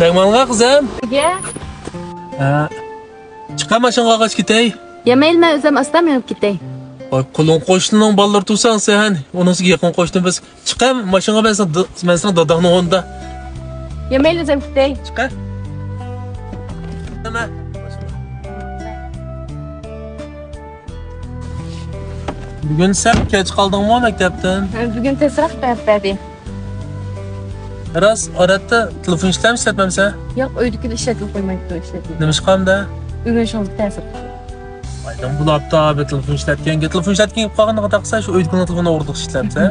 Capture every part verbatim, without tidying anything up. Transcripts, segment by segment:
دەڭمالغا قىزىم. يە. ھە. چىقە ماشىنىغا ئاغاچ كېتەي. يە مەيلى، مەن ئۆزۈم ئاستا مېڭىپ كېتەي. ۋاي، قولۇڭ قوشنىنىڭ بالىلىرى تۇرساڭ سەن، ئۇنىڭسىگە يېقىن قوشنا بىز. چىقە ماشىنىغا، مەن سېنىڭ د-، مەن سېنىڭ داداڭنىڭ ئورنىدا. يە مەيلى، ئۆزۈم كېتەي. چىقە. نېمە؟ بۈگۈن سەل كەچ قالدىڭمۇ مەكتەپتىن؟ ھە، بۈگۈن تېزراق بېرىپ بەردى. راست، ئادەتتە تېلېفون ئىشلەتمۇ ئىشلەتمەمسەن؟ ياق، ئۆيدىكىلەر ئىشلەتمەي قويمايدۇ، ئىشلەتمەي. نېمىشقا ئەمدى؟ ئۆگىنىشىڭىز تەسىر. ئايدىن بۇلاپتا بىر تېلېفون ئىشلەتكەنگە، تېلېفون ئىشلەتكەن گەپ قالغاندا تاقسا، شۇ ئۆيدىكىنىڭ تېلېفونىنى ئوغرىلىق ئىشلەتسە.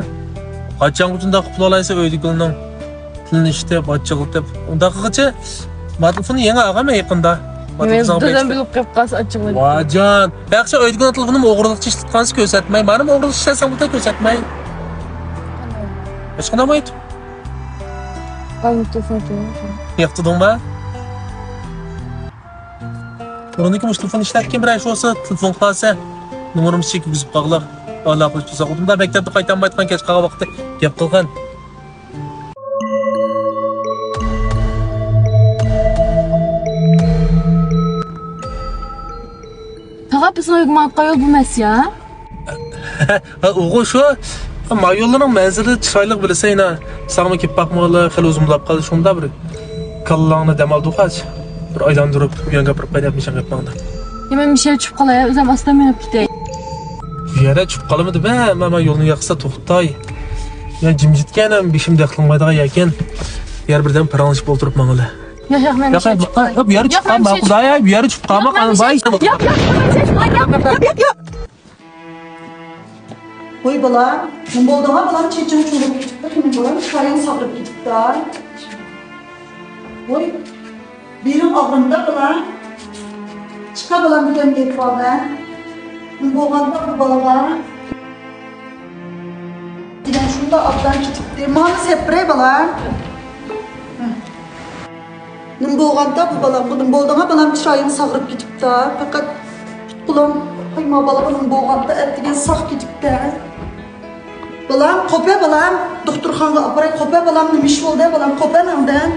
قاچانغىچە ئۇنداق قىلىپ بولالايسەن ئۆيدىكىنىڭ تىلىنى ئىشلىتىپ، ئاچچىقلىتىپ. ئۇنداق قىلغىچە، ما تېلېفوننى يېڭى ئالغان مەن يېقىندا. ما تېلېفون دادام بىلىپ قېلىپ قالسا ئاچچىقلىنىپ. ۋاجان، ياخشى ئۆيدىكىنىڭ تېلېفونىمۇ ئوغرىلىق ئىشلەتكەنسە كۆرسەتمەي. مانىمۇ ئوغرىلىق ئىشلەتسەڭ بۇ كۆرسەتمەي. ھېچقانداق بولمايدۇ. قاينىڭ تېلېفونى كۆرۈڭ. ياقتۇردۇڭما؟ بۇرۇندىكى مۇشۇ تېلېفون ئىشلەتكەن بىر ئىش بولسا، تېلېفون قىلارسەن. نومۇرۇمنى كىرگۈزۈپ قالغىلى. ئالاقىلىشىپ تۇرساق. ئۇدۇمدا مەكتەپتە قايتالمايدىغان كەچ قالغان ۋاقىتتا گەپ قىلغان. تاغا، بىزنىڭ ئۆيگە ماڭىدىغان يول بۇ ئەمەس يا؟ ھە، ئۇغۇ شۇ. ما يوللارنىڭ مەنزىلى چىرايلىق بىلىسەن يەنە. ساڭىمۇ كېلىپ باقمىغىلى خېلى ئۇزۇن بولاپ قالدى. شۇندا بىر كاللاڭنى دەم ئالدۇرغاچ، بىر ئايلاندۇرۇپ، ئۇ يانغا ئاپىرىپ قايناپ مىشەڭ قېلىپ ماڭدى. يا، مەن مىشەگە چۈشۈپ قالاي، ئۆزۈم ئاستا مېڭىپ كېتەي. بۇ يەردە چۈشۈپ قالىمىدى مەن، مەن، مەن يولنى ياقسا توختاي. يا جىمجىتكەن، ھەم بېشىم دەخلىڭمايدىغان يەركەن. بۇ يەر بىردەم پاراڭلىشىپ ئولتۇرۇپ ماڭىلى. ياق، ياق، مەن ياق، مىشەگە چۈشۈپ قالاي. ياق، بۇ يەردە چۈشۈپ قالما، قۇدايا، بۇ يەردە چۈشۈپ قالما، قانداي؟ ياق، ياق، مەن مىشەگە چۈشۈپ قالاي، ياق، ياق، ياق، ياق. ۋوي بالام، نېمە بولدۇڭا بالام، چېچىڭ چۇۋۇلۇپ كېتىپتۇ، نېمە بالام، چىرايىڭ ساغىرىپ كېتىپتۇ. ۋوي، بېلىڭ ئاغرىمدا بالام. چىقا بالام، بىردەم گەپ بار مەن. نېمە بولغاندا بۇ بالىغا؟ دېگەن شۇنداق ئابدان كېتىپتى. ماڭا سەپرەي بالام. نېمە بولغاندا بۇ بالام، بۇ نېمە بولدىڭا بالام، چىرايىڭ ساغىرىپ كېتىپتا. پەقەت پۇت-قولۇڭ، ھاي، ما بالىغا نېمە بولغاندا ئەتىگەن ساق كېتىپتە. بالام، قوپە بالام، دوختۇرخانىغا ئاپىراي، قوپە بالام، نېمە ئىش بولدى بالام، قوپە مەندىن.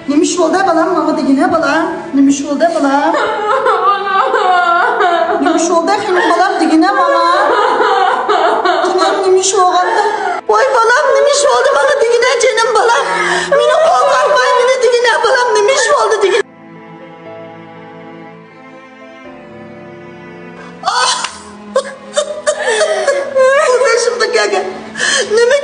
نېمە ئىش بولدى بالام، ماڭا دېگىنە بالام، نېمە ئىش بولدى بالام؟ نېمە ئىش بولدى خېنىم بالام، دېگىنە ماڭا. خېنىم، نېمە ئىش بولغاندا؟ ۋاي بالام، نېمە ئىش بولدى ماڭا دېگىنە، جېنىم بالام. مېنى قوغداڭماي، مېنى دېگىنە بالام، نېمە ئىش بولدى دېگىنە. قولدىن شۇنداق كەلگەن. نېمە